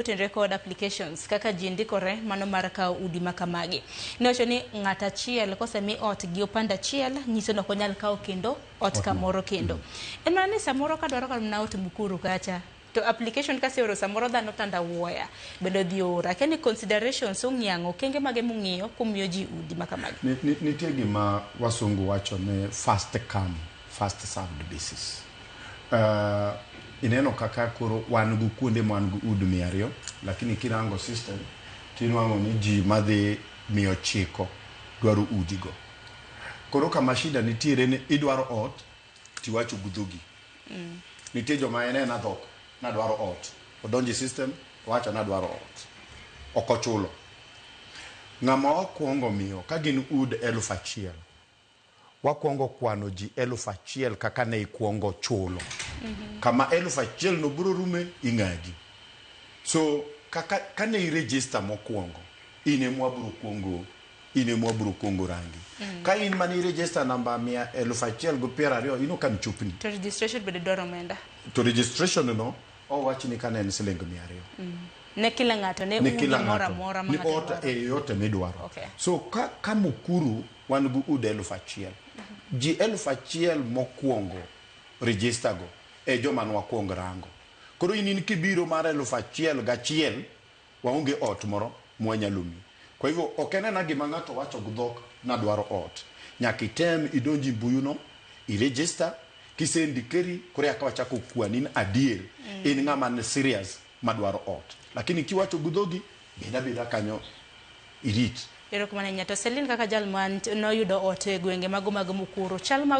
Otenre kod applications kaka ji ndikore mano mar kawo udi ma kamagi. Nowacho ni ng'at achiel kosemi ot gi opande achiel nyiso ni ok onyal kawo kendo ot kamoro kendo. En mana ni samoro kadwaro mana ot Mukuru kacha to application kaseoro samoro dhano tandawuoya bende odhi oro. Akia ni considerations ong'iyo okenge mage mung'iyo kumiyo ji udi ma kamagi. Nitie gima wasungu wacho ni first come, first served basis. Ineno kaka koro wan gi kuonde ma wan gi udi 200, lakini kirango system tinwang'o ni ji madhi 900 dwaro udigo. Koro kama shida nitiere ni idwaro ot tiwacho gi dhogi. Nitie joma en ena dhok nadwaro ot, odonjo e system owacho nadwaro ot, ok ochulo. Ng'ama wakwongo miyo ka gin ud 1000, wakwongo kwano ji 1000 kaka ne ikwongo chulo. Kama 1000 no biro rume ing'adi. So kaka kane i register mokwongo, in ema wabiro kwongo in ema wabiro kwongo rangi. Ka in mane i register namba 1020, in ok an chopni. To registration bende dwaro omenda. To registration no owach ni kane en siling 200. Ne kila ng'ato ne Ne udi kila moro ng'ato. amora ma Ni ng'ato ot dwaro. e yote midwaro. Okay. So ka Mukuru wan gi udi 1000. Ji 1000 mokwongo register go e joma nwakwong rango. Koro in kibiro mar 1001, waonge ot moro mwanyalo miyi. Kwa hivyo ok en ena gima ng'ato wacho gi dhok nadwaro ot. Nyaka item idonj e mbui no, i register, kisendikeri koro eka wachako kwani ni adier in ng'ama ni serious madwaro ot. Lakini kiwacho gi dhogi, bed abeda kanyo irit. Erokamano ahinya. To Celine kaka jal ma noyudo ot e gwenge mago mag Mukuru, chal mag